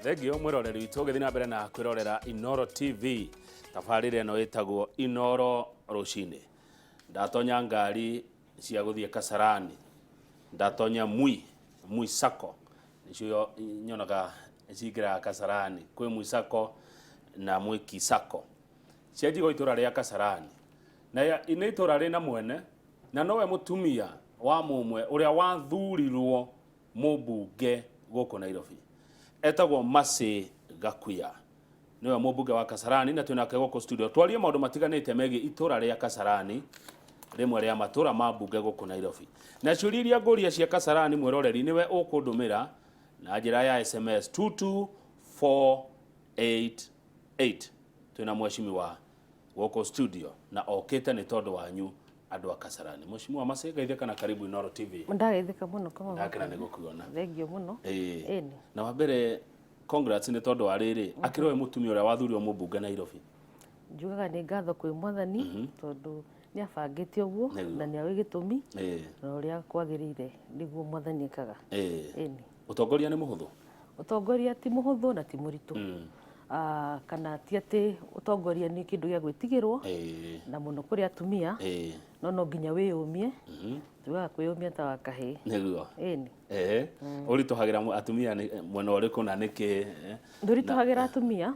Thengio mwĩroreri witũ ũgĩthiĩ na mbere na kwĩrorera Inoro TV, tabarĩra ĩno ĩtagwo Inoro rũcinĩ. Ndatonya ngari cia gũthiĩ Kasarani, ndatonya Mui, Mui Sacco, nĩcio nyonaga cingĩraga Kasarani, kwĩ Mui Sacco na Mwiki Sacco. Cianjigwo itũra rĩa Kasarani. Na nĩ itũra rĩna mwene, na nowe mũtumia wa mũmwe ũrĩa wathurirwo mũmbunge gũkũ Nairobi. Etagwo Mercy Gakuya. Nĩwe mũmbunge wa Kasarani na twĩnake gũkũ studio. Twarie maũndũ matiganĩte megiĩ itũra rĩa Kasarani, rĩmwe rĩa matũra ma mbunge gũkũ Nairobi. Na ciũria iria ngũria cia Kasarani mwĩroreri nĩwe ũkũndũmĩra na njĩra ya SMS 22488. Twĩna mheshimiwa gũkũ studio na okĩte nĩ tondũ wanyu andũ a Kasarani. Mheshimiwa Mercy, geithĩka na karibu Inooro TV. Ndageithĩka mũno kama. Ndakena nĩ gũkuona. Thengio mũno. Ĩĩ. Ĩni. Na wa mbere congrats nĩ tondũ wa rĩrĩ, akĩrĩ we mũtumia ũrĩa wathurirwo mũmbunge Nairobi. Njugaga nĩ ngatho kwĩ Mwathani tondũ nĩ abangĩte ũguo na nĩ oĩ gĩtũmi na ũrĩa kwagĩrĩire nĩguo Mwathani ekaga. Ĩni. Ũtongoria nĩ mũhũthũ? Ũtongoria ti mũhũthũ na ti mũritũ. Kana ti atĩ ũtongoria nĩ kĩndũ gĩa gwĩtigĩrwo na mũno kũrĩ atumia, no no nginya wĩyũmie. Tugaga kwĩyũmia ta wa kahĩĩ. Nĩguo. Ĩni. Ehe. Ũritũhagĩra atumia mwena ũrĩkũ na nĩkĩ? Ndũritũhagĩra atumia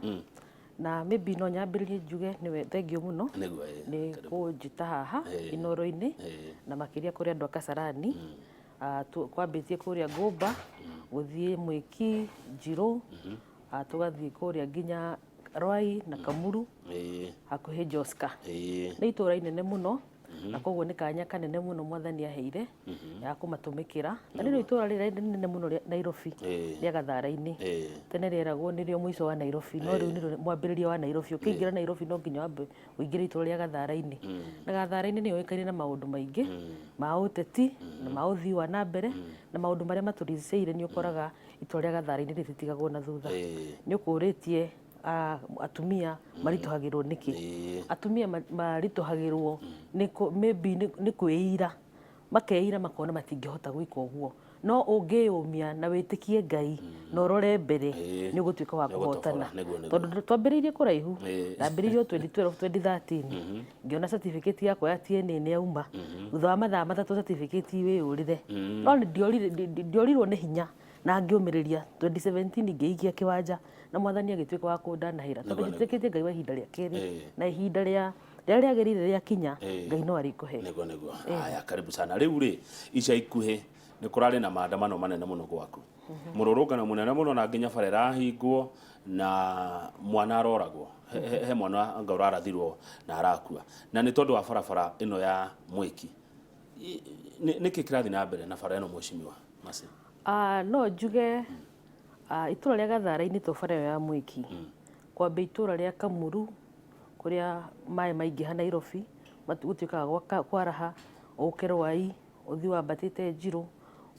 na maybe no nyambĩrĩrie njuge nĩwe thengio mũno Nĩguo, ĩĩ. nĩ kũnjĩta haha Inooro-inĩ na makĩria kũrĩ andũ a Kasarani. Kwambĩtie kũrĩa Ngũmba, gũthiĩ Mwĩki, Njirũ, tũgathiĩ kũrĩa nginya Rwai na Kamuru, hakuhĩ Joska. Nĩ itũra inene mũno na koguo nĩ kanya kanene mũno Mwathani aheire ya kũmatũmĩkĩra. Na nĩrĩo itũra rĩrĩa inene mũno rĩa Nairobi rĩa Gathara-inĩ. Tene rĩeragwo nĩrĩo mũico wa Nairobi, no rĩu nĩrĩo mwambĩrĩrio wa Nairobi. Ũkĩingĩra Nairobi no nginya wambe ũingĩre itũra rĩa Gathara-inĩ. Na Gathara-inĩ nĩ yũĩkaine na maũndũ maingĩ ma ũteti na ma ũthii wa na mbere na maũndũ marĩa matũrigicĩirie nĩ ũkoraga itũra rĩa Gathara-inĩ rĩtitigagwo na thutha. Nĩ ũkũrĩtie atumia maritũhagĩrwo nĩkĩ? Atumia maritũhagĩrwo nĩ maybe nĩ kwĩira, makeira makona matingĩhota gwĩka ũguo. No ũngĩyũmia na wĩtĩkie Ngai na ũrore mbere nĩ ũgũtuĩka wa kũhotana. Tondũ twambĩrĩirie kũraihu, ndambĩrĩirie o 2012, 2013 ngĩona certificate yakwa ya TNA nĩ yauma. Thutha wa mathaa 3 certificate wĩyũrĩre. No ndiorirwo nĩ hinya na ngĩũmĩrĩria. 2017 ngĩikia kĩwanja na Mwathani agĩtuĩka wa kũndanahĩra. Tondũ njĩtĩkĩtie Ngai wa ihinda rĩa kerĩ na ihinda rĩa rĩrĩa rĩagĩrĩire rĩakinya Ngai no arĩkũhe. Nĩguo, nĩguo. Haya, karibu sana. Rĩu rĩ, ica ikuhĩ nĩ kũrarĩ na maandamano manene mũno gwaku, mũrũrũngano mũnene mũno, na nginya bara ĩrahingwo na mwana aroragwo, he mwana anga ũrarathirwo na arakua, na nĩ tondũ wa barabara ĩno ya Mwĩki. Nĩkĩ kĩrathiĩ na mbere na bara ĩno, mheshimiwa Mercy? No njuge itũra rĩa Gathara-inĩ to bara ĩyo ya Mwĩki, kwambia itũra rĩa Kamuru kũrĩa maĩ maingĩha Nairobi gũtuĩkaga kwaraha, ũke Rwai, ũthiĩ wambatĩte Njirũ,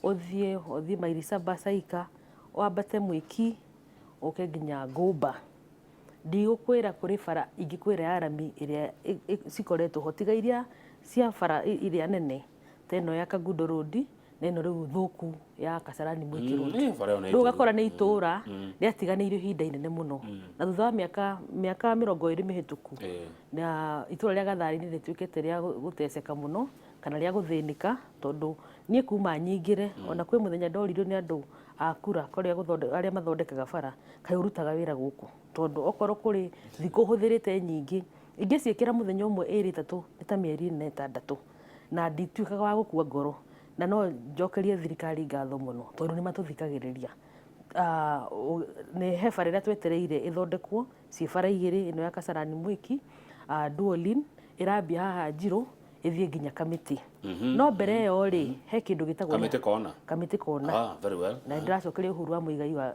ũthiĩ ũthiĩ maili saba Saika, wambate Mwĩki, ũke nginya Ngũmba. Ndigũkwĩra kũrĩ bara ingĩkwĩra ya rami ĩrĩa cikoretwo ho, tiga iria cia bara iria nene ta ĩno ya Kangundo Road na ĩno rĩu thũku ya Kasarani Mwiki Road. Bara ĩyo nĩ Rĩu njũru. ũgakora nĩ itũra rĩatiganĩirio ihinda inene mũno, na thutha wa mĩaka 20 mĩhĩtũku na itũra rĩa Gathari-inĩ rĩtuĩkĩte rĩa gũteceka mũno kana rĩa gũthĩnĩka, tondũ niĩ kuma nyingĩre ona kwĩ mũthenya ndoririo nĩ andũ a kura kũrĩa arĩa mathondekaga bara, kaĩ ũrutaga wĩra gũkũ, tondũ okorwo kũrĩ thikũ hũthĩrĩte nyingĩ ingĩciĩkĩra mũthenya ũmwe ĩrĩ ĩtatũ nĩ ta mĩeri ĩna ĩtandatũ, na ndituĩkaga wa gũkua ngoro, na no njokerie thirikari ngatho mũno tondũ nĩ matũthikagĩrĩria. Nĩ he bara ĩrĩa twetereire ĩthondekwo, ciĩ bara igĩrĩ, ĩno ya Kasarani Mwiki, dual lane, ĩrambia haha Njirũ ĩthiĩ nginya Kamĩtĩ. No mbere ĩyo rĩ, he kĩndũ gĩtagwo Kamĩtĩ kona. Kamĩtĩ kona. Ah, very well. Na ndĩracokeria Uhuru wa Muigai wa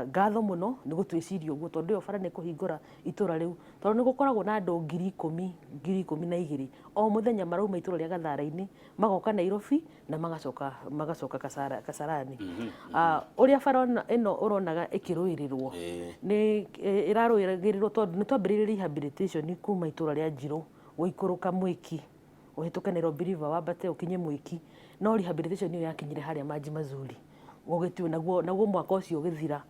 ngatho mũno nĩ gũtwĩciria ũguo, tondũ ĩyo bara nĩ ĩkũhingũra itũra rĩu, tondũ nĩ gũkoragwo na andũ 10,000, 12,000 o mũthenya marauma itũra rĩa Gathara-inĩ magoka Nairobi na magacoka Kasarani. Ũrĩa bara ĩno ũronaga ĩkĩrũĩrĩrwo nĩ ĩrarũĩrĩrwo tondũ nĩ twambĩrĩirie rehabilitation kuma itũra rĩa Njirũ gũikũrũka Mwiki, ũhĩtũke Nairobi River wambate ũkinye Mwiki, no rehabilitation ĩyo yakinyire harĩa Maji Mazuri, gũgĩtuĩ naguo mwaka ũcio ũgĩthira.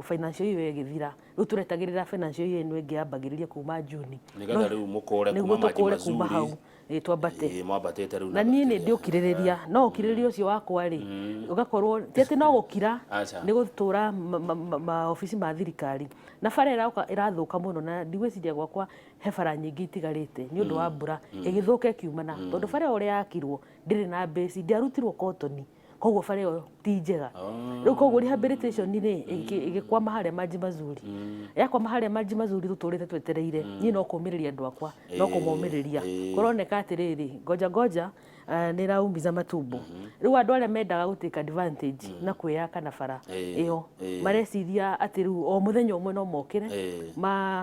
Financial year ĩgĩthira, rĩu tũretagĩrĩra financial year ĩno ĩngĩ yambagĩrĩria kuma Juni. Nĩgetha rĩu mũkũre nĩguo kuma Maji tũkũre kuma Mazuri. Hau twambate. Ĩĩ, mwambatĩte rĩu. Na niĩ nĩ ndĩũkirĩrĩria, no ũkirĩrĩria ũcio wakwa rĩ, ũgakorwo ti atĩ no gũkira. Aca. Nĩ gũtũra maobici ma thirikari na bara ĩroka ĩrathũka mũno, na ndigwĩciria gwakwa he bara nyingĩ itigarĩte nĩ ũndũ wa mbura ĩgĩthũka ĩkiumana, tondũ bara ĩyo ũrĩa yakirwo ndĩrĩ na base, ndĩarutirwo kotoni, koguo bara ĩyo ti njega. Rĩu koguo rehabilitation rĩ ĩgĩkwama harĩa Maji Mazuri, yakwama harĩa Maji Mazuri, tũtũrĩte twetereire. Niĩ no kũmĩrĩria andũ akwa, no kũmomĩrĩria. Kũroneka atĩrĩrĩ, ngoja ngoja, nĩ ĩraumiza matumbo. Rĩu andũ arĩa mendaga gũ take advantage na kwĩyaka na bara ĩyo mareciria atĩ rĩu o mũthenya ũmwe no mokĩre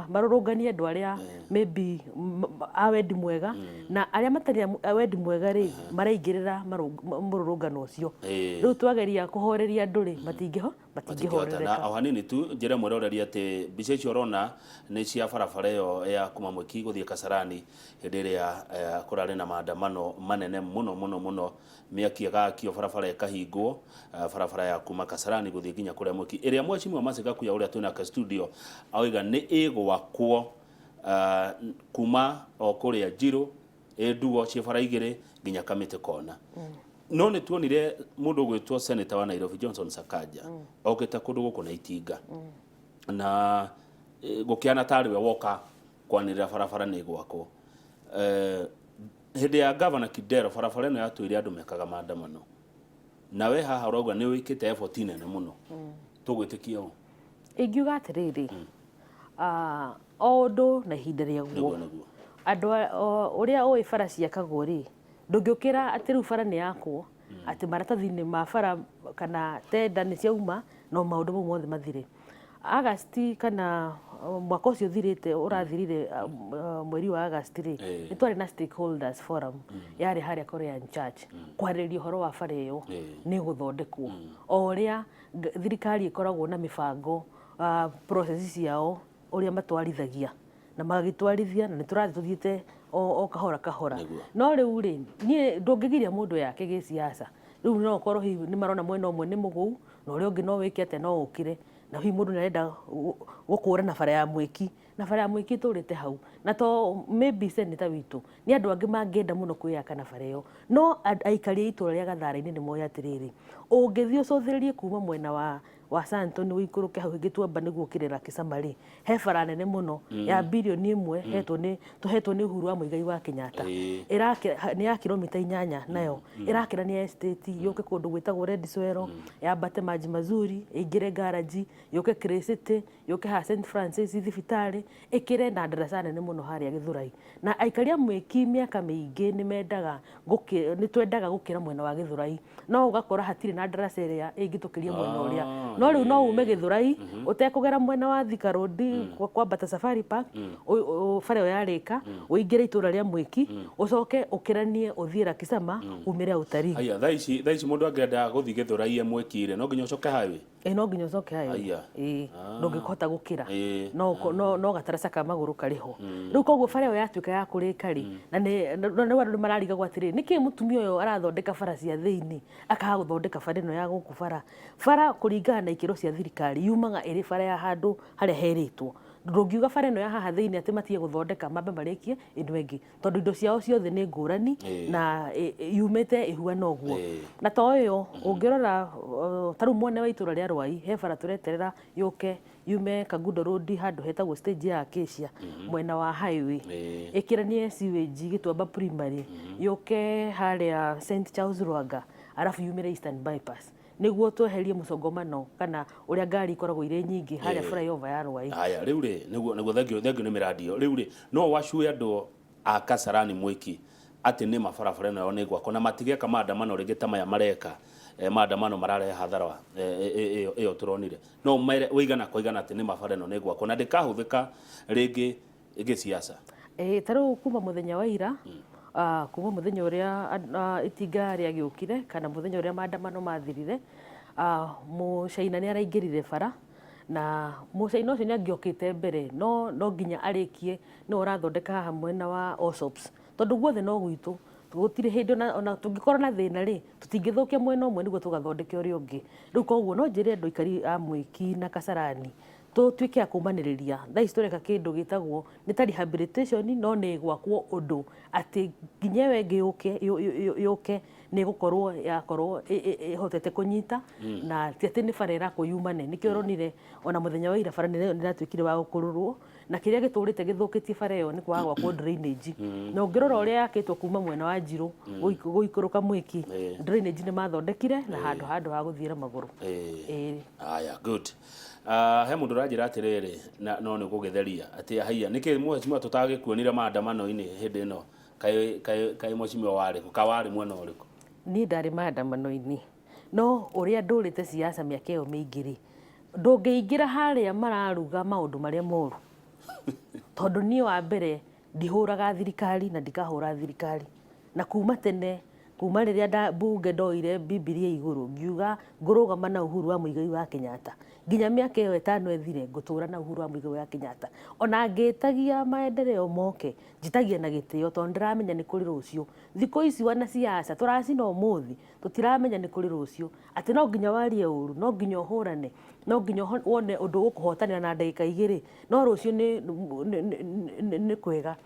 marũrũnganie andũ arĩa maybe a wendi mwega, na arĩa matarĩ a wendi mwega rĩ, maraingĩrĩra mũrũrũngano ũcio. Rĩu twageria kũhoreria andũ rĩ, matingĩho matingĩhota. Na matingĩhorereka. O hanini tu njĩre mwĩroreri atĩ mbica icio ũrona nĩ cia barabara ĩyo ya kuma Mwĩki gũthiĩ Kasarani hĩndĩ ĩrĩa kũrarĩ na maandamano manene mũno mũno mũno, mĩaki ĩgakio, barabara ĩkahingwo, barabara ya kuma Kasarani gũthiĩ nginya kũrĩa Mwĩki, ĩrĩa Mheshimiwa Mercy Gakuya ũrĩa twĩnake studio oiga nĩ ĩgwakwo kuma o kũrĩa Njirũ ĩnduo ciĩ bara igĩrĩ nginya Kamĩtĩ Kona. No nĩ tuonire mũndũ ũgwĩtwo Senator wa Nairobi Johnson Sakaja okĩte kũndũ gũkũ na itinga na gũkĩhana tarĩ we woka kwanĩrĩra barabara nĩ gwakwo. Hĩndĩ ya Gavana Kidero barabara ĩno yatũire andũ mekaga maandamano, na we haha ũrauga nĩ wĩkĩte effort nene mũno, tũgwĩtĩkia ũũ? Ingiuga atĩrĩrĩ, o ũndũ na ihinda rĩaguo. Nĩguo. Andũ ũrĩa ũĩ bara ciakagwo rĩ, ndũngĩũkĩra atĩ rĩu bara nĩ yakwo, atĩ maratathi-inĩ ma bara kana tenda nĩ ciauma, no maũndũ mau mothe mathire Agasti kana mwaka ũcio ũthirĩte ũrathirire, mweri wa Agasti rĩ, nĩ twarĩ na stakeholders forum yarĩ harĩa Korean Church kwarĩrĩria ũhoro wa bara ĩyo nĩ gũthondekwo o ũrĩa thirikari ĩkoragwo na mĩbango, process ciao ũrĩa matwarithagia na magagĩtwarithia, na nĩ tũrathiĩ tũthiĩte o kahora kahora. No rĩu rĩ, niĩ ndũngĩgiria mũndũ yake gĩsiasa. Rĩu no ũkorwo hihi nĩ marona mwena ũmwe nĩ mũgũu na ũrĩa ũngĩ no wĩke atĩa, no ũkĩre, na hihi mũndũ nĩ arenda gũkũrana bara ya Mwĩki, na bara ya Mwĩki ĩtũrĩte hau, na to maybe senator witũ, nĩ andũ angĩ mangĩenda mũno kwĩyaka na bara ĩyo. No aikari a itũra rĩa Gathara-inĩ nĩ moĩ atĩrĩrĩ, ũngĩthiĩ ũcũthĩrĩrie kuma mwena wa Santon ũikũrũke hau Gĩtuamba nĩguo ũkĩre Lakisama rĩ, he bara nene mũno ya birioni 1 hetwo nĩ tũhetwo nĩ Uhuru wa Muigai wa Kenyatta. Nĩ ya kilomita 8, nayo ĩrakĩrania estate, yũke kũndũ gwĩtagwo Red Swell, yambate Maji Mazuri, ĩingĩre garage, yũke Clay City, yũke haha St Francis thibitarĩ, ĩkĩre na ndaraca nene mũno harĩa Gĩthũrai. Na aikari a Mwĩki mĩaka mĩingĩ nĩ mendaga nĩ twendaga gũkĩra mwena wa Gĩthũrai, no ũgakora hatirĩ na ndaraca ĩrĩa ĩngĩtũkĩria mwena ũrĩa. No rĩu no ume Gĩthũrai ũtekũgera mwena wa Thika Road kwambata Safari Park, bara ĩyo yarĩka, ũingĩre itũra rĩa Mwĩki, ũcoke ũkĩranie ũthiĩ Lakisama, umĩre Outer Aya, thaa ici mũndũ angĩenda gũthiĩ Gĩthũrai e Mwĩki rĩ, no nginya ũcoke highway? Ĩ, no nginya ũcoke hayo. Aya. Ĩ, ndũngĩhota gũkĩra. No gataraca ka magũrũ karĩ ho. Rĩu koguo bara ĩyo yatuĩka ya kũrĩka rĩ, na nĩ na rĩu andũ nĩ mararigagwo atĩrĩrĩ, nĩkĩ mũtumia ũyũ arathondeka bara cia thĩinĩ akaga gũthondeka bara ĩno ya gũkũ? Bara kũringana na ikĩro cia thirikari yumaga ĩrĩ bara ya handũ harĩa herĩtwo. Ndũngiuga bara ĩno ya haha thĩinĩ atĩ matige gũthondeka, mambe marĩkie ĩno ĩngĩ, tondũ indo ciao ciothe nĩ ngũrani na yumĩte ĩhuana ũguo. Na to ĩyo, ũngĩrora ta rĩu mwena wa itũra rĩa Rwai, he bara tũreterera yũke yume Kangundo Road handũ hetagwo stage ya Acacia mwena wa highway, ĩkĩranie sewage Gĩtuamba Primary, yũke harĩa St Charles Rwanga, arabu yumĩre Eastern Bypass, nĩguo tweherie mũcongomano kana ũrĩa ngari ikoragwo irĩ nyingĩ harĩa flyover ya Rwai. Haya, rĩu rĩ, nĩguo, thengiũ, thengiũ nĩ mĩradi ĩyo. Rĩu rĩ, no wacue andũ a Kasarani Mwĩki atĩ nĩ mabarabara ĩno yao nĩ gwakwo na matigeka maandamano rĩngĩ ta maya mareka, maandamano mararehe hathara ĩyo tũronire? No mere wĩigana kwa igana atĩ nĩ mabara ĩno nĩ gwakwo na ndĩkahũthĩka rĩngĩ gĩsiasa? Ĩĩ, ta rĩu kuma mũthenya wa ira, kuma mũthenya ũrĩa itinga rĩagĩũkire kana mũthenya ũrĩa maandamano mathirire, mũcaina nĩ araingĩrire bara, na mũcaina ũcio nĩ angĩokĩte mbere, no no nginya arĩkie nĩwe ũrathondeka haha mwena wa Allsops, tondũ guothe no gwitũ. Gũtirĩ hĩndĩ ona tũngĩkorwo na thĩna rĩ, tũtingĩthũkia mwena ũmwe nĩguo tũgathondeke ũrĩa ũngĩ. Rĩu koguo no njĩre andũ aikari a Mwĩki na Kasarani tũtuĩke a kũmanĩrĩria. Thaa ici tũreka kĩndũ gĩtagwo nĩ ta rehabilitation, no nĩ gwakwo ũndũ atĩ nginya ĩyo ĩngĩ yũke yũke nĩ ĩgũkorwo yakorwo ĩhotete kũnyita, na ti atĩ nĩ bara ĩrakwo yumane. Nĩkĩo ũronire ona mũthenya wa ira bara nĩ ĩratuĩkire wa gũkũrũrwo, na kĩrĩa gĩtũrĩte gĩthũkĩtie bara ĩyo nĩ kwaga gwakwo drainage. Na ũngĩrora ũrĩa yakĩtwo kuma mwena wa Njirũ gũikũrũka Mwĩki, drainage nĩ mathondekire na handũ ha gũthiĩra magũrũ. Ĩĩ. Aya, good. He mũndũ ũranjĩra atĩrĩrĩ, na no nĩ gũgĩtheria atĩ haiya nĩkĩ mheshimiwa tũtagĩkuonire maandamano-inĩ hĩndĩ ĩno, kaĩ mheshimiwa warĩ kũ, ka warĩ mwena ũrĩkũ? Niĩ ndarĩ maandamano-inĩ, no ũrĩa ndũrĩte siasa mĩaka ĩyo mĩingĩ rĩ, ndũngĩingĩra harĩa mararuga maũndũ marĩa moru, tondũ niĩ wa mbere ndihũraga thirikari na ndikahũra thirikari. Na kuma tene, kuma rĩrĩa mbunge ndoire Bibilia igũrũ ngiuga ngũrũgama na Uhuru wa Muigai wa Kenyatta, nginya mĩaka ĩyo 5 ĩthire ngũtũra na Uhuru wa Muigai wa Kenyatta. Ona ngĩtagia maendeleo moke, njitagia na gĩtĩo tondũ ndĩramenya nĩ kũrĩ rũciũ. Thikũ ici wanasiasa tũracina ũmũthĩ, tũtiramenya nĩ kũrĩ rũciũ. Atĩ no nginya warie ũru, no nginya ũhũrane, no nginya wone ũndũ ũkũhotanĩra na ndagĩka 2, no rũciũ nĩ kwega.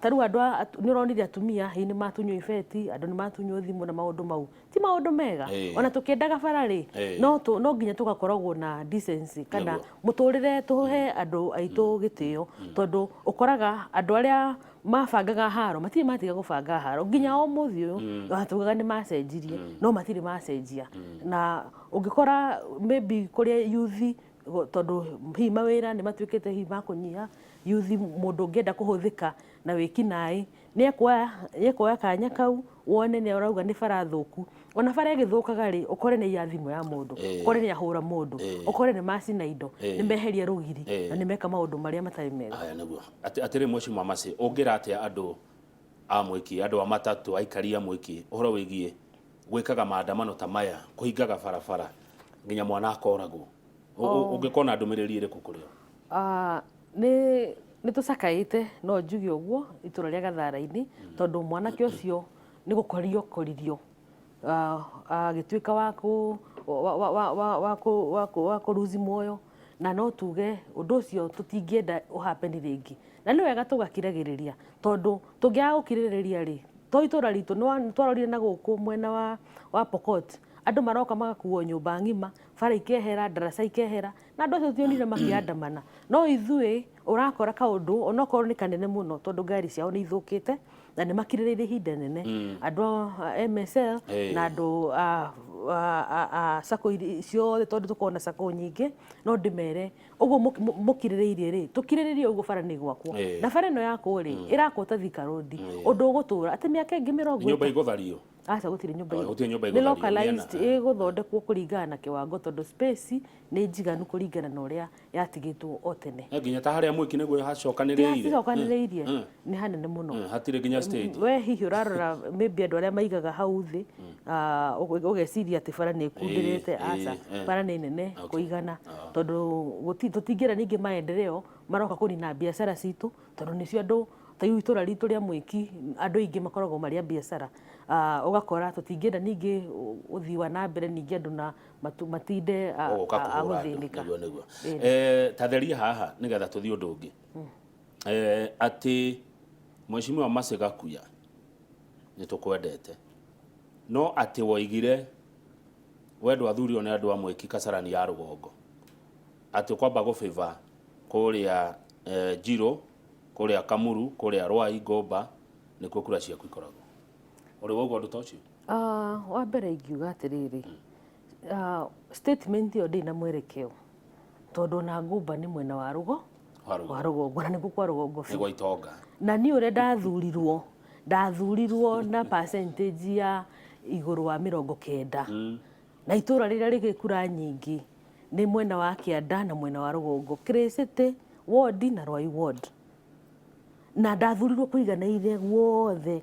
Ta rĩu andũ nĩ ũronire atumia hihi nĩ matunywo ibeti, andũ nĩ matunywo thimũ na maũndũ mau. Ti maũndũ mega. Ona tũkĩendaga bara rĩ, no nginya tũgakoragwo na decency kana mũtũrĩre tũhe andũ aitũ gĩtĩo, tondũ ũkoraga andũ arĩa mabangaga haro matirĩ matiga gũbanga haro nginya ũmũthĩ ũyũ. Ona tugaga nĩ macenjirie, no matirĩ macenjia. Na ũngĩkora maybe kũrĩa youth, tondũ hihi mawĩra nĩ matuĩkĩte hihi ma kũnyiha, youth mũndũ ũngĩenda kũhũthĩka na wĩkinaĩ nĩ ekuoya kanya kau, wone nĩ arauga nĩ bara thũku. Ona bara ĩgĩthũkaga rĩ, ũkore nĩ aiya thimũ ya mũndũ, ũkore nĩ ahũra mũndũ, ũkore nĩ macina indo, nĩ meheria rũgiri, na nĩ meka maũndũ marĩa matarĩ mega. Aya nĩguo. Atĩrĩ mheshimiwa Mercy, ũngĩra atĩa andũ a Mwĩki, andũ a matatũ, aikari a Mwĩki, ũhoro wĩgiĩ gwĩkaga maandamano ta maya, kũhingaga barabara nginya mwana akoragwo? Ũngĩkorwo na ndũmĩrĩri ĩrĩkũ kũrĩ o? Nĩ tũcakaĩte, no njuge ũguo, itũra rĩa Gathara-inĩ, tondũ mwanake ũcio nĩ gũkorio koririo, agĩtuĩka wa kũruzi muoyo, na no tuge ũndũ ũcio tũtingĩenda ũhappen rĩngĩ. Na nĩ wega tũgakiragĩrĩria, tondũ tũngĩaga gũkirĩrĩria rĩ, to itũra ritũ nĩ twarorire na gũkũ mwena wa Pokot, andũ maroka magakuo nyũmba ng'ima, bara ikehera, ndaraca ikehera, na andũ acio tionire makĩandamana. No ithuĩ ũrakora kaũndũ onokorwo nĩ kanene mũno, tondũ ngari ciao nĩ ithũkĩte na nĩ makirĩrĩirie ihinda nene. Andũ a MSL na andũ a sacco ciothe, tondũ tũkoragwo na sacco nyingĩ, no ndĩmere ũguo mũkirĩrĩirie rĩ, tũkirĩrĩrie ũguo bara nĩ ĩgwakwo. Na bara ĩno yakwo rĩ, ĩrakwo ta Thika Road, ũndũ ũgũtũra atĩ mĩaka ĩngĩ mĩrongo Nyũmba igũthario. Aca, gũtirĩ nyũmba. Gũtirĩ nyũmba Nĩ igũthario, localized, mĩena. Ĩgũthondekwo kũringana na kĩwango, tondũ space nĩ njiganu kũringana na ũrĩa yatigĩtwo o tene. Nginya ta harĩa Mwĩki nĩguo hacokanĩrĩire. Hacicokanĩrĩirie, nĩ hanene mũno. Hatirĩ nginya stage. We hihi ũrarora maybe andũ arĩa maigaga hau thĩ, ũgeciria atĩ bara nĩ ĩkunderete. Aca, bara nĩ nene kũigana, tondũ tũtingĩenda ningĩ maendeleo maroka kũnina biacara citũ, tondũ nĩcio andũ ta rĩu itũra ritũ rĩa Mwĩki andũ aingĩ makoragwo marĩ a biacara. Ũgakora tũtingĩenda ningĩ ũthii wa na mbere ningĩ andũ na matinde Ũgũka a kũhũra andũ. gũthĩnĩka. Nĩguo, nĩguo. Ta theria haha nĩgetha tũthiĩ ũndũ ũngĩ. Atĩ Mheshimiwa Mercy Gakuya nĩ tũkwendete, no atĩ woigire we ndwathurirwo nĩ andũ a Mwĩki Kasarani ya rũgongo, atĩ ũkwamba gũbĩba kũrĩa Njirũ, kũrĩa Kamuru, kũrĩa Rwai, Ngũmba, nĩkuo kura ciaku ikoragwo. Ũrĩ waigua ũndũ ta ũcio? Wa mbere ingiuga atĩrĩrĩ, statement ĩyo ndĩrĩ na mwerekeo, tondũ ona Ngũmba nĩ mwena wa rũgo Wa rũgongo. Wa rũgongo, na nĩkuo kwa rũgongo biũ. Nĩ gwa itonga. Na niĩ ũrĩa ndathurirwo na percentage ya igũrũ wa 90. Na itũra rĩrĩa rĩgĩ kura nyingĩ nĩ mwena wa kĩanda na mwena wa rũgongo, Clay City ward na Rwai ward. Na ndathurirwo kũiganaine guothe.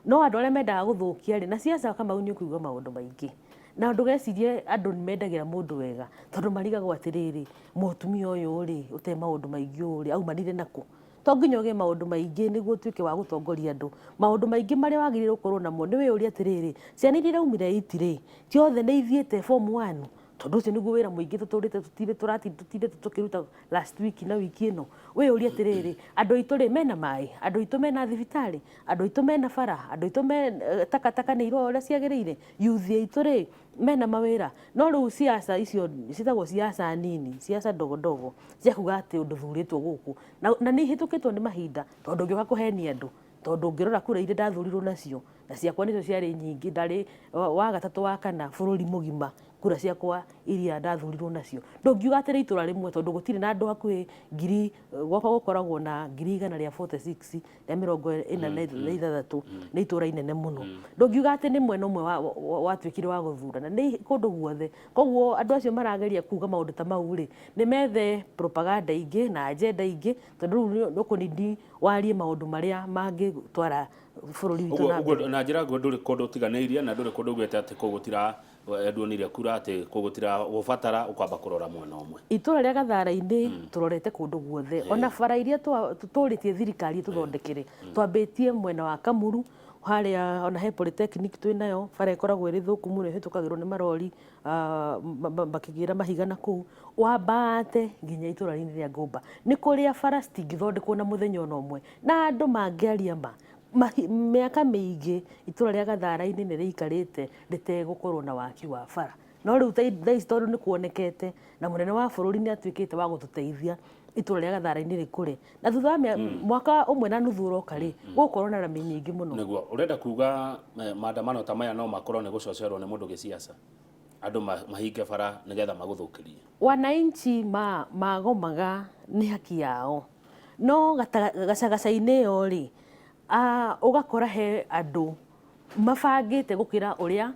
No andũ arĩa mendaga gũthũkia rĩ, na siasa Kamau nĩ ũkũigua maũndũ maingĩ. Na ndũgecirie andũ nĩ mendagĩra mũndũ wega, tondũ marigagwo atĩrĩrĩ, mũtumia ũyũ rĩ, ũte maũndũ maingĩ ũũ rĩ, aumanire nakũ? To nginya ũgĩe maũndũ maingĩ nĩguo ũtuĩke wa gũtongoria andũ. Maũndũ maingĩ marĩa wagĩrĩirwo gũkorwo namo nĩ wĩyũrie atĩrĩrĩ, ciana iria iraumire eight rĩ, ti othe nĩ ithiĩte form one? Tondũ ũcio nĩguo wĩra mũingĩ tũtũrĩte tũtindĩte tũkĩruta last week na wiki ĩno. Wĩyũrie atĩrĩrĩ, andũ aitũ rĩ, mena maĩ? Andũ aitũ mena thibitarĩ? Andũ aitũ mena bara? Andũ aitũ me takataka nĩ iroywo ũrĩa ciagĩrĩire? Youth aitũ rĩ, mena mawĩra? No rĩu siasa icio ciĩtagwo siasa nini, siasa ndogo ndogo cia kuga atĩ ũndũ thurĩtwo gũkũ na nĩ ihĩtũkĩtwo nĩ mahinda, tondũ ũngĩũka kũhenia andũ, tondũ ũngĩrora kura iria ndathurirwo nacio, na ciakwa nĩcio ciarĩ nyingĩ, ndarĩ wa gatatũ wa kana bũrũri mũgima kura ciakwa iria ndathurirwo nacio. Ndũngiuga atĩ nĩ itũra rĩmwe tondũ gũtirĩ na andũ hakuhĩ ngiri, gwakwa gũkoragwo na 146,000 46 nĩ itũra inene mũno. Ndũngiuga atĩ nĩ mwena ũmwe watuĩkire wa gũthurana, nĩ kũndũ guothe. Koguo andũ acio marageria kuga maũndũ ta mau rĩ, nĩ methe propaganda ingĩ na agenda ingĩ, tondũ rĩu nĩ ũkũnindi warie maũndũ marĩa mangĩtwara bũrũri witũ na mbere. Na njĩra nguhĩ ndũrĩ kũndũ ũtiganĩirie na ndũrĩ kũndũ ugĩte atĩ kũu gũtira nduonire kura atĩ kũu gũtira gũbatara ũkwamba kũrora mwena ũmwe. Itũra rĩa Gathara-inĩ tũrorete kũndũ guothe, ona bara iria tũrĩtie thirikari ĩtũthondekere, twambĩtie mwena wa Kamuru harĩa ona he polytechnic twĩ nayo, bara ĩkoragwo ĩrĩ thũku mũno ĩhĩtũkagĩrwo nĩ marori makĩgĩra mahiga na kũu, wambate nginya itũra-inĩ rĩa Ngũmba. Nĩ kũrĩa bara citingĩthondekwo na mũthenya ona ũmwe, na andũ mangĩaria ma, mĩaka mĩingĩ itũra rĩa Gathara-inĩ nĩ rĩikarĩte rĩtegũkorwo na waki wa bara. No rĩu thaa ici tondũ nĩ kuonekete na mũnene wa bũrũri nĩ atuĩkĩte wa gũtũteithia itũra rĩa Gathara-inĩ rĩkũre, na thutha wa mwaka ũmwe na nuthu ũroka rĩ, gũgũkorwo na rami nyingĩ mũno. Nĩguo ũrenda kuga maandamano ta maya no makorwo nĩ gũcocerwo nĩ mũndũ gĩciaca, andũ mahinge bara nĩgetha magũthũkĩrie. Wananchi magomaga nĩ haki yao, no gacagaca-inĩ ĩyo rĩ, ũgakora he andũ mabangĩte gũkĩra ũrĩa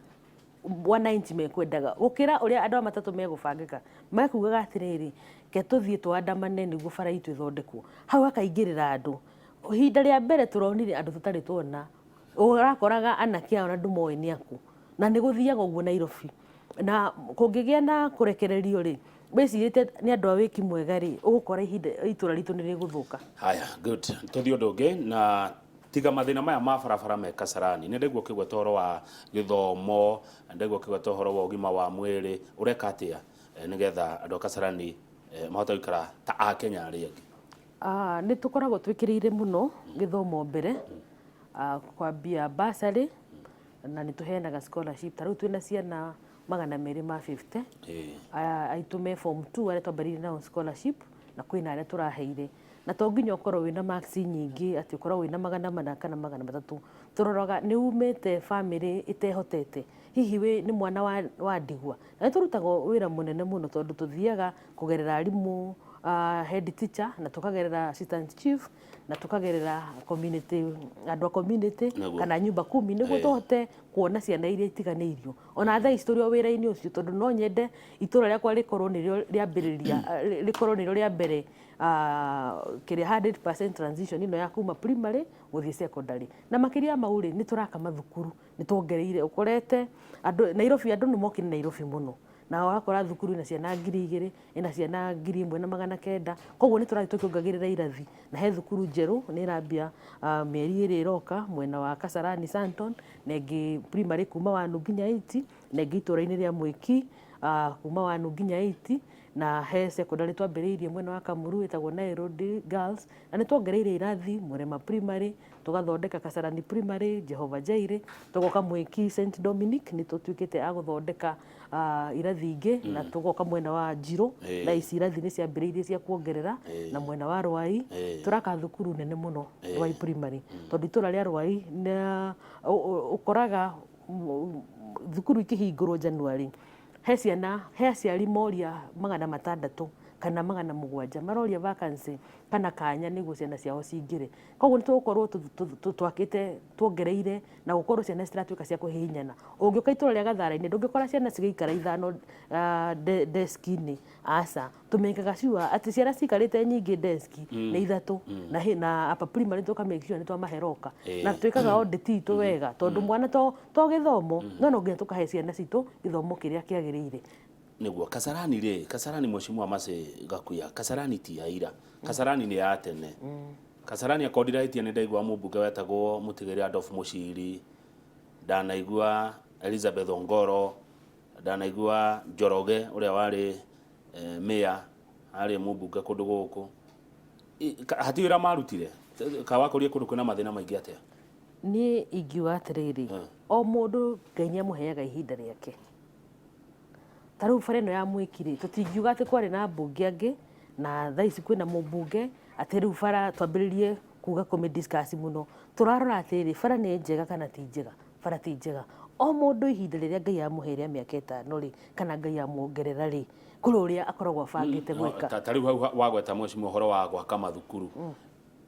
wananchi mekwendaga, gũkĩra ũrĩa andũ a matatũ megũbangĩka. Mekugaga atĩrĩrĩ, ke tũthiĩ tũandamane nĩguo bara itũ ĩthondekwo. Hau hakaingĩrĩra andũ. Ihinda rĩa mbere tũronire andũ tũtarĩ tuona, ũrakoraga anake aya ona ndũmoĩ nĩ akũ. Na nĩ gũthiaga ũguo Nairobi. Na kũngĩgĩa na kũrekererio rĩ, wĩcirĩtie nĩ andũ a wĩki mwega rĩ, ũgũkora ihinda itũra ritũ nĩ rĩgũthũka. Haya, good. Tũthiĩ ũndũ ũngĩ na tiga mathĩna maya ma barabara me Kasarani. Nĩ ndaigua ũkĩgweta ũhoro wa gĩthomo, nĩ ndaigua ũkĩgweta ũhoro wa ũgima wa mwĩrĩ. Ũreka atĩa nĩgetha andũ a Kasarani mahote gũikara ta Akenya arĩa angĩ? Nĩ tũkoragwo twĩkĩrĩire mũno gĩthomo mbere, kwambia bursary, na nĩ tũheanaga scholarship. Ta rĩu twĩna ciana 250 aitũ me form 2 arĩa twambĩrĩirie nao scholarship, na kwĩna arĩa tũraheire. Na to nginya ũkorwo wĩna marks nyingĩ atĩ ũkorwo wĩna 400 kana 300. Tũroraga nĩ umĩte bamĩrĩ ĩtehotete, hihi wĩ nĩ mwana wa ndigwa. Na nĩ tũrutaga wĩra mũnene mũno tondũ tũthiaga kũgerera arimũ, head teacher, na tũkagerera assistant chief, na tũkagerera community, andũ a community kana nyumba kumi, nĩguo tũhote kuona ciana iria itiganĩirio. Ona thaa ici tũrĩ o wĩra-inĩ ũcio, tondũ no nyende itũra rĩakwa rĩkorwo nĩrĩo rĩambĩrĩria, rĩkorwo nĩrĩo rĩa mbere kĩrĩa 100% transition ĩno ya kuma primary gũthiĩ secondary. Na makĩria ya mau rĩ, nĩ tũraka mathukuru, nĩ tuongereire, ũkorete andũ Nairobi, andũ nĩ mokire Nairobi mũno, na ũgakora thukuru ĩna ciana 2000, ĩna ciana 1900, koguo nĩ tũrathiĩ tũkĩongagĩrĩra irathi. Na he thukuru njerũ nĩ ĩrambia mĩeri 2 ĩroka mwena wa Kasarani Santon, na ĩngĩ primary kuma 1 nginya 8, na ĩngĩ itũra-inĩ rĩa Mwĩki kuma 1 nginya 8, na he secondary twambĩrĩirie mwena wa Kamuru ĩtagwo Nairobi Girls, na nĩ tuongereire irathi Mũrema Primary, tũgathondeka Kasarani Primary, Jehova Jireh, tũgoka Mwĩki St Dominic nĩ tũtuĩkĩte a gũthondeka irathi ingĩ, na tũgoka mwena wa Njirũ, na ici irathi nĩ ciambĩrĩirie cia kuongerera, na mwena wa Rwai tũraka thukuru nene mũno Rwai Primary, tondũ itũra rĩa Rwai ũkoraga thukuru ikĩhingũrwo January, he ciana, he aciari moria 600 kana 700 maroria vacancy kana kanya nĩguo ciana ciao cingĩre. Koguo nĩ tũgũkorwo twakĩte tuongereire na gũkorwo ciana citiratuĩka cia kũhihinyana. Ũngĩũka itũra rĩa Gathara-inĩ ndũngĩkora ciana cigĩikara ithano deski-inĩ, aca. Tũmĩkaga sure atĩ ciana cikarĩte nyingĩ deski nĩ ithatũ, na upper primary tũka make sure nĩ twamahe locker. Na twĩkaga audit itũ wega tondũ mwana to gĩthomo, no no nginya tũkahe ciana citũ gĩthomo kĩrĩa kĩagĩrĩire. Nĩguo Kasarani rĩ, Kasarani Mheshimiwa Mercy Gakuya, Kasarani ti ya ira, Kasarani nĩ ya tene. Kasarani akorwo ndirahĩtia nĩ ndaigua mũmbunge wetagwo Mũtigĩri Adolf Mũciri, ndanaigua Elizabeth Ongoro, ndanaigua Njoroge ũrĩa warĩ mayor, arĩ mũmbunge kũndũ gũkũ. Hatirĩ wĩra marutire? Kawakũrie kũndũ kwĩna mathĩna maingĩ atĩa? Niĩ ingiuga atĩrĩrĩ, o mũndũ Ngai nĩ amũheaga ihinda rĩake. Ta rĩu bara ĩno ya Mwĩki rĩ, tũtingiuga atĩ kwarĩ na ambunge angĩ na thaa ici kwĩna mũmbunge atĩ rĩu bara twambĩrĩrie kuga kũmĩ discuss mũno. Tũrarora atĩrĩrĩ, bara nĩ njega kana ti njega? Bara ti njega. O mũndũ ihinda rĩrĩa Ngai amũhe rĩa mĩaka 5 rĩ, kana Ngai amuongerera rĩ, kũrĩ ũrĩa akoragwo abangĩte gwĩka. Ta rĩu hau wagweta mheshimiwa ũhoro wa gwaka mathukuru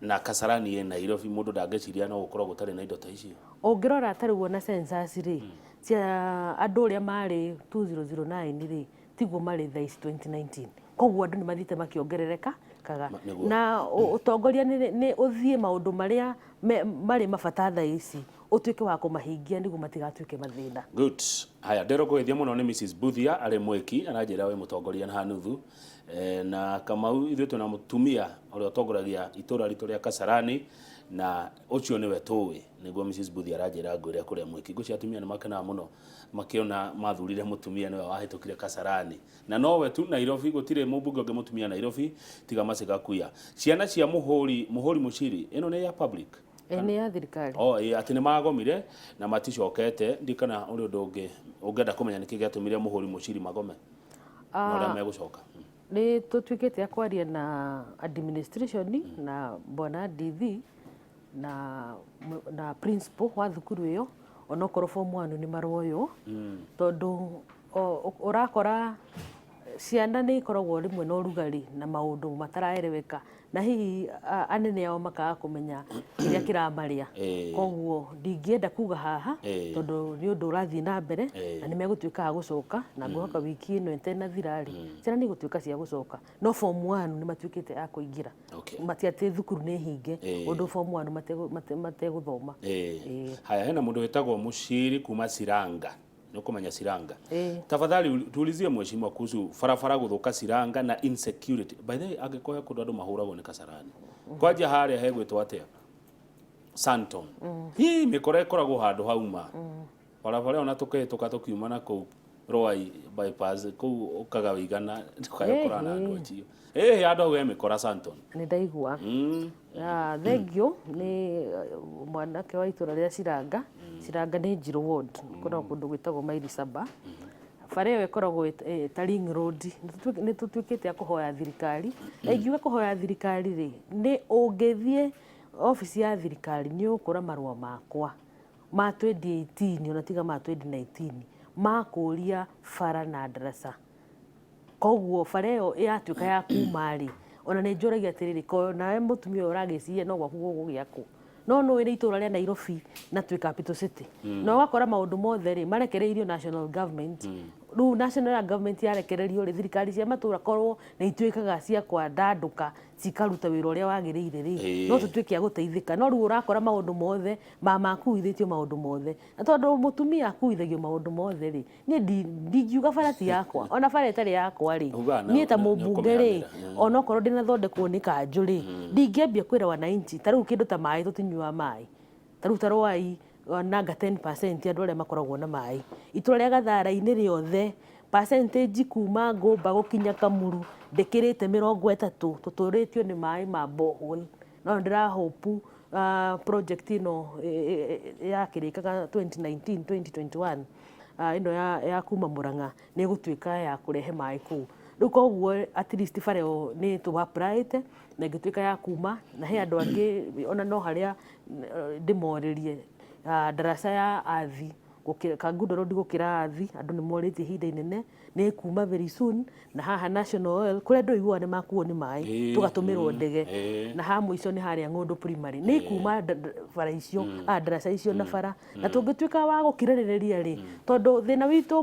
na Kasarani ĩ Nairobi, mũndũ ndangĩciria no gũkorwo gũtarĩ na indo ta icio. Ũngĩrora ta rĩu ona census rĩ, cia andũ ũrĩa marĩ 2009 rĩ, tiguo marĩ thaa ici 2019. Koguo andũ nĩ mathiĩte makĩongerereka kaga. Na ũtongoria nĩ ũthiĩ maũndũ marĩa marĩ mabata thaa ici ũtuĩke wa kũmahingia nĩguo matigatuĩke mathĩna. Good. Haya, ndĩrwo kũgeithia mũno nĩ Mrs. Buthia arĩ Mwĩki, aranjĩra wĩ mũtongoria na Hanuthu. Na Kamau ithuĩ twĩna mũtumia ũrĩa ũtongoragia itũra ritũ rĩa Kasarani na ũcio nĩwe tũĩ, nĩguo Mrs. Buthia aranjĩra ngwĩre kũrĩa Mwĩki. Ngwĩciria atumia nĩ makenaga mũno makĩona mathurire mũtumia nĩwe wahĩtũkire Kasarani. Na nowe tu Nairobi, gũtirĩ mũmbunge ũngĩ mũtumia Nairobi tiga Mercy Gakuya. Ciana cia Mũhũri, Mũhũri Mũciri, ĩno nĩ ya public? Nĩ ya thirikari. Oh, ĩ, atĩ nĩ magomire na maticokete. Ndiũĩ kana ũrĩ ũndũ ũngĩ ũngĩenda kũmenya nĩkĩ gĩatũmire Mũhũri Mũciri magome na ũrĩa megũcoka. Nĩ tũtuĩkĩte a kwaria na administration na bwana DV na principal wa thukuru ĩyo, onokorwo form 1 nĩ maroywo, tondũ ũrakora ciana nĩ ikoragwo rĩmwe na ũrugarĩ na maũndũ mataraereweka, na hihi anene ao makaga kũmenya kĩrĩa kĩramarĩa. Koguo ndingĩenda kuga haha tondũ nĩ ũndũ ũrathiĩ na mbere na nĩ megũtuĩka a gũcoka, na ngwĩhoka wiki ĩno ĩtenathira rĩ, ciana nĩ igũtuĩka cia gũcoka. No form 1 nĩ matuĩkĩte a kũingĩra. Mati atĩ thukuru nĩ hinge ũndũ form 1 mategũthoma. Haya, hena mũndũ wĩtagwo Mũciri kuma Ciranga. Nĩ ũkũmenya Ciranga. Tafadhali tuulizie mheshimiwa kuhusu barabara gũthũka Ciranga na insecurity. By the way, angĩkorwo he kũndũ andũ mahũragwo nĩ Kasarani. Kwanja harĩa hegwĩtwo atĩa? Santon. Hii mĩkora ĩkoragwo handũ hauma. Barabara ĩyo na tũkĩhĩtũka tũkiuma na kũu Ruai bypass kũu ũkaga wĩigana ndũkae na andũ acio. Handũ hau he mĩkora Santon. Nĩ ndaigua. Thengiũ nĩ mwanake wa itũra rĩa Ciranga. Ciranga nĩ Njirũ ward, kũrĩa kũndũ gwĩtagwo maili saba. Bara ĩyo ĩkoragwo ta ring road. Nĩ tũtuĩkĩte a kũhoya thirikari. Na ingiuga kũhoya thirikari rĩ, nĩ ũngĩthiĩ obici ya thirikari nĩ ũgũkora marũa makwa ma 2018 ona tiga ma 2019 makũria bara na ndaraca. Koguo bara ĩyo yatuĩka ya kuma rĩ, ona nĩ njũragia atĩrĩrĩ, ko nawe mũtumia ũyũ ũragĩciria no gwaku gũgũgĩakwo. No nĩ ũĩ nĩ itũra rĩa Nairobi na twĩ capital city. Na ũgakora maũndũ mothe rĩ marekereirio national government. Rĩu national government yarekererio rĩ, thirikari cia matũra korwo nĩ ituĩkaga cia kwandandũka cikaruta wĩra ũrĩa wagĩrĩire rĩ, no tũtuĩke a gũteithĩka. No rĩu ũrakora maũndũ mothe mama akuithĩtio maũndũ mothe. Na tondũ mũtumia akuithagio maũndũ mothe rĩ, niĩ ndingiuga bara ti yakwa, ona bara ĩtarĩ yakwa rĩ, niĩ ta mũmbunge rĩ, onokorwo ndĩnathondekwo nĩ kanjũ rĩ, ndingĩambia kwĩra wananchi, ta rĩu kĩndũ ta maĩ tũtinyuaga maĩ. Ta rĩu ta Ruai nanga 10% andũ arĩa makoragwo na maĩ. Itũra rĩa Gathara-inĩ rĩothe percentage kuma Ngũmba gũkinya Kamuru ndĩkĩrĩte 30, tũtũrĩtio nĩ maĩ ma borehole. No ndĩra hope project ĩno yakĩrĩkaga 2019 2021 ĩno ya kuma Murang'a nĩ ĩgũtuĩka ya kũrehe maĩ kũu. Rĩu koguo at least bara ĩyo nĩ tũ apply na ĩngĩtuĩka ya kuma, na he andũ angĩ ona no harĩa ndĩmorĩrie ndaraca ya Athi Kangundo Road gũkĩra Athi, andũ nĩ morĩtie ihinda inene nĩ ĩkuma very soon. Na haha National Oil kũrĩa andũ aiguaga nĩ makuo nĩ maĩ tũgatũmĩrwo ndege, na haha mũico nĩ harĩa Ng'ũndũ Primary nĩ ikuma bara icio ndaraca icio na bara. Na tũngĩtuĩka wa gũkirĩrĩria rĩ, tondũ thĩna witũ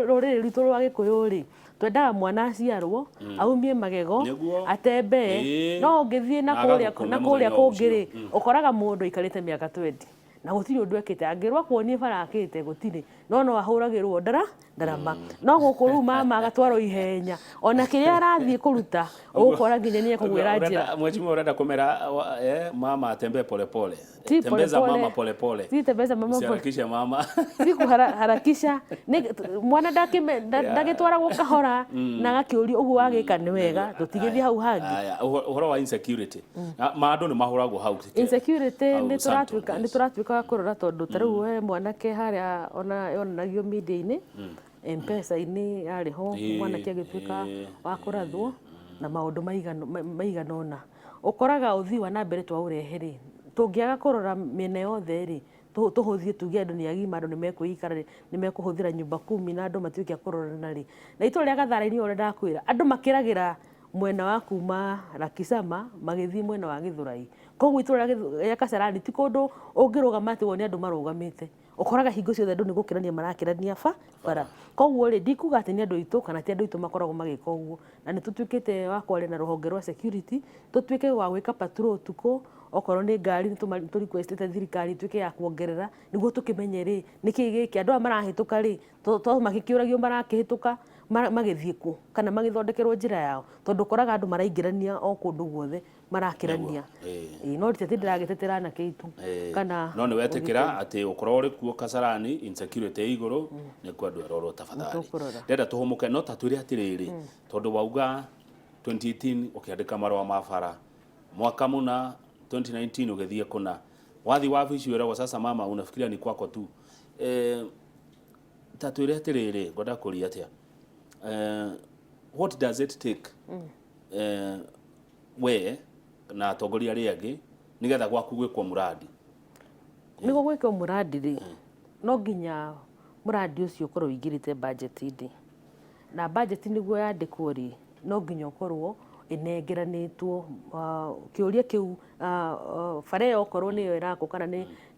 rũrĩrĩ rwitũ rwa Gĩkũyũ rĩ, twendaga mwana aciarwo aumie magego atembee, no ũngĩthiĩ na kũrĩa kũngĩ rĩ, ũkoraga mũndũ aikarĩte mĩaka 20 na gũtirĩ ũndũ ekĩte. Angĩrwo akuonie bara akĩte gũtirĩ. No no ahũragĩrwo ndara ndarama, no gũkũ rĩu mama agatwarwo ihenya, ona kĩrĩa arathiĩ kũruta ũgũkora nginya nĩ ekũgwĩra njĩra. Mheshimiwa, urenda kumera mama atembee polepole? Ti Tembeza polepole. mama polepole. Ti tembeza mama pole. Usiharakishe mama. Ti kũharakisha. Mwana ndagĩtwaragwo kahora na agakĩũrio ũguo wagĩka nĩ wega, tũtigĩthiĩ hau hangĩ. Aya, ũhoro wa insecurity. Ma andũ nĩ mahũragwo hau. Insecurity Hau nĩ Sandton, tũratuĩka nĩ tũratuĩka wa kũrora, tondũ ta rĩu he mwanake harĩa ona yonanagio media-inĩ, Mpesa-inĩ yarĩ ho, mwanake agĩtuĩka wa kũrathwo na maũndũ maigana ũna. Ũkoraga ũthii wa na mbere twaũrehe rĩ, tũngĩaga kũrora mĩena yothe rĩ, tũhũthie tuge andũ nĩ agima, andũ nĩ mekwĩikara rĩ, nĩ mekũhũthĩra nyumba kumi na andũ matuĩke a kũrorana rĩ. Na itũra rĩa Gathara-inĩ ũrĩa ndakwĩra, andũ makĩragĩra mwena wa kuma Lakisama magĩthiĩ mwena wa Gĩthũrai. Koguo itũra rĩa Kasarani ti kũndũ ũngĩrũgama atĩ wone andũ marũgamĩte. Ũkoraga hingo ciothe andũ nĩ gũkĩrania marakĩrania bara. Koguo rĩ, ndikuga atĩ nĩ andũ aitũ kana ti andũ aitũ makoragwo magĩka ũguo. Na nĩ tũtuĩkĩte wa kwaria na rũhonge rwa security, tũtuĩke wa gwĩka patrol ũtukũ, okorwo nĩ ngari nĩ tũ request ĩte thirikari ĩtuĩke ya kuongerera, nĩguo tũkĩmenye rĩ, nĩkĩ gĩkĩ, andũ aya marahĩtũka rĩ, to magĩkĩũragio marakĩhĩtũka magĩthiĩ kũ, kana magĩthondekerwo njĩra yao, tondũ ũkoraga andũ maraingĩrania o kũndũ guothe marakĩrania. Ĩĩ, no ti atĩ ndĩragĩtetera anake aitũ kana No nĩ wetĩkĩra atĩ ũkorwo ũrĩ kuo Kasarani insecurity ĩ igũrũ, nĩ kwa andũ erorwo tafadhali. Nĩtũkũrora. Ndĩrenda tũhũmũke, no ta twĩre atĩrĩrĩ, tondũ wauga 2018 ũkĩandĩka marũa ma bara, mwaka mũna 2019 ũgĩthiĩ kũna, wathiĩ wabici wĩragwo sasa mama unafikiria ni kwako tu. Ta twĩre atĩrĩrĩ, ngwenda kũria atĩa, what does it take we na atongoria arĩa angĩ nĩgetha gwaku gwĩkwo mũrandi? Nĩguo gwĩkwo mũrandi rĩ, no nginya mũrandi ũcio ũkorwo ũingĩrĩte budget-inĩ, na budget nĩguo yandĩkwo rĩ, no nginya ũkorwo ĩnengeranĩtwo kĩũria kĩu, bara ĩyo okorwo nĩyo ĩrakwo kana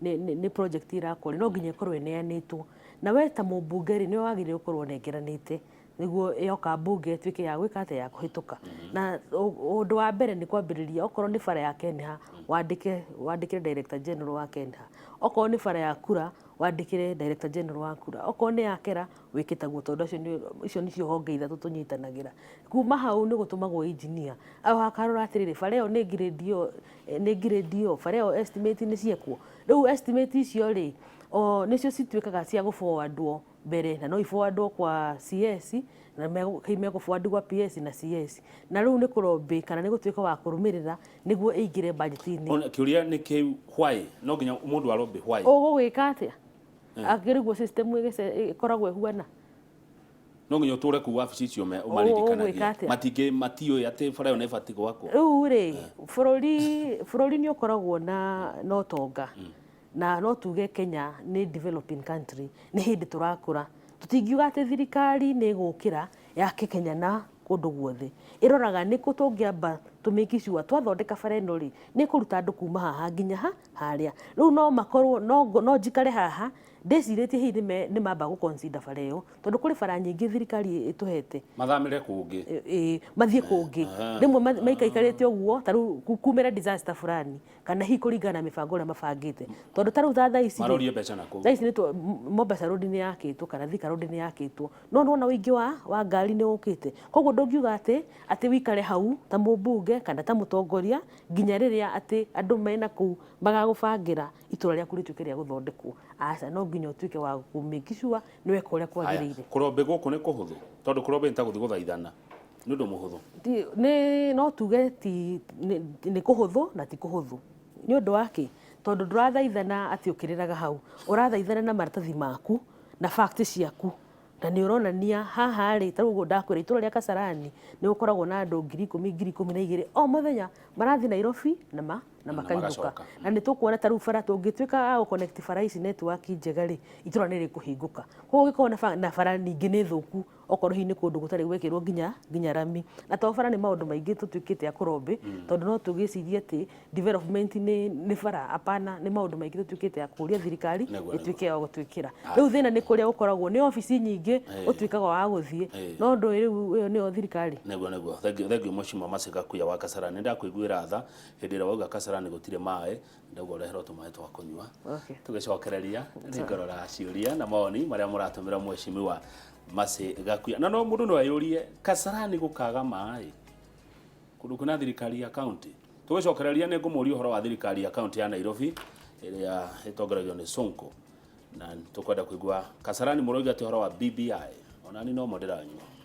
nĩ project ĩrakwo rĩ, no nginya ĩkorwo ĩneanĩtwo, na we ta mũmbunge rĩ, nĩwe wagĩrĩire gũkorwo ũnengeranĩte nĩguo yoka mbunge ĩtuĩke ya gwĩka atĩa, ya kũhĩtũka. Na ũndũ wa mbere nĩ kwambĩrĩria, okorwo nĩ bara ya Kenha, wandĩke wandĩkĩre director general wa Kenha, okorwo nĩ bara ya Kura, wandĩkĩre director general wa Kura, okorwo nĩ ya Kera wĩke taguo, tondũ acio icio nĩcio honge ithatũ tũnyitanagĩra. Kuma hau nĩ gũtũmagwo engineer akarora atĩrĩrĩ, bara ĩyo nĩ grade ĩyo, nĩ grade ĩyo, bara ĩyo estimate nĩ ciekwo. Rĩu estimate icio rĩ, o nĩcio cituĩkaga cia gũ forwardwo mbere, na no iforwardwo kwa CS na megũ forward gwa PS na CS, na rĩu nĩ kũrobĩ kana nĩ gũtuĩka wa kũrũmĩrĩra nĩguo ĩingĩre budget-inĩ. Ona kĩũria nĩ kĩu, why no nginya mũndũ arobĩ, why? Ũgũgĩka atĩa akĩrĩguo system ĩkoragwo ĩhuana? No nginya ũtũre kuu wabici icio Ũgwĩka ũmaririkanagie? Atĩa? Matingĩ matiũĩ atĩ bara ĩyo nĩ ĩbatiĩ gwakwo? Rĩu rĩ, bũrũri nĩ ũkoragwo na ũtonga, na no tuge Kenya nĩ developing country, nĩ hĩndĩ tũrakũra. Tũtingiuga atĩ thirikari nĩ ĩgũkĩra yake Kenya na kũndũ guothe. Ĩroraga nĩ kũ tũngĩamba tũ make sure twathondeka bara ĩno rĩ, nĩ ĩkũruta andũ kuma haha nginya ha harĩa. Rĩu no makorwo no njikare haha ndĩcirĩtie hihi nĩ mamba gũ consider bara ĩyo, tondũ kũrĩ bara nyingĩ thirikari ĩtũhete. Mathamĩre kũngĩ. Ĩ, mathiĩ kũngĩ. Rĩmwe maikaikarĩte ũguo, ta rĩu kumĩra disaster fulani kana hihi kũringana na mĩbango ĩrĩa mabangĩte, tondũ ta rĩu ta thaa ici rĩ, Marorie mbeca na kũu. Thaa ici nĩ Mombasa Road nĩ yakĩtwo kana Thika Road nĩ yakĩtwo, no nĩwona ũingĩ wa ngari nĩ ũkĩte. Koguo ndũngiuga atĩ wikare hau ta mũmbunge kana ta mũtongoria nginya rĩrĩa atĩ andũ mena kũu magagũbangĩra itũra rĩaku rĩtuĩke rĩa gũthondekwo. Aca, no nginya ũtuĩke wa kũ make sure nĩ weka ũrĩa kwagĩrĩire. Kũrombe gũkũ nĩ kũhũthũ, tondũ kũrombe nĩ ta gũthiĩ gũthaithana, nĩ ũndũ mũhũthũ? Nĩ no tuge ti nĩ kũhũthũ na ti kũhũthũ. Nĩ ũndũ wa kĩ? Tondũ ndũrathaithana atĩ ũkĩrĩraga hau, ũrathaithana na maratathi maku na fact ciaku, na nĩ ũronania haha rĩ, ta rĩu ũguo ndakwĩra, itũra rĩa Kasarani nĩ gũkoragwo na andũ 10,000, 12,000 o mũthenya marathiĩ Nairobi na makainũka. Magacoka. Na nĩ tũkuona ta rĩu bara tũngĩtuĩka a gũ connect bara ici network njega rĩ, itũra nĩ rĩkũhingũka. Koguo ũngĩkorwo na bara ningĩ nĩ thũku. Okorwo hihi nĩ kũndũ gũtarĩ gwekĩrwo nginya rami, na to bara, nĩ maũndũ maingĩ tũtuĩkĩte a kũrobĩ, tondũ no tũgĩcirie atĩ development nĩ bara. Apana, nĩ maũndũ maingĩ tũtuĩkĩte a kũria thirikari ĩtuĩke ya gũtwĩkĩra. Rĩu thĩna nĩ kũrĩa gũkoragwo nĩ obici nyingĩ ũtuĩkaga wa gũthiĩ, no ndũĩ rĩu ĩyo nĩyo thirikari. Nĩguo. Thank you, thank you, Mheshimiwa Masika Kuya wa Kasarani. Nĩ ndakwĩiguĩra tha hĩndĩ ĩrĩa wauga Kasarani gũtirĩ maĩ, ndauga ũreherwo tũmaĩ twa kũnyua. Tũgĩcokereria nĩngũrora ciũria na mawoni marĩa mũratũmĩra Mheshimiwa Mercy Gakuya. Na no mũndũ no eyũrie, Kasarani gũkaga maĩ kũndũ kwĩna thirikari ya county? Tũgĩcokereria nĩ ngũmũria ũhoro wa thirikari ya county ya Nairobi ĩrĩa ĩtongoragio nĩ Sonko, na tũkwenda kũigua Kasarani mũroiga atĩ ũhoro wa BBI. Onani no mo ndĩranyua.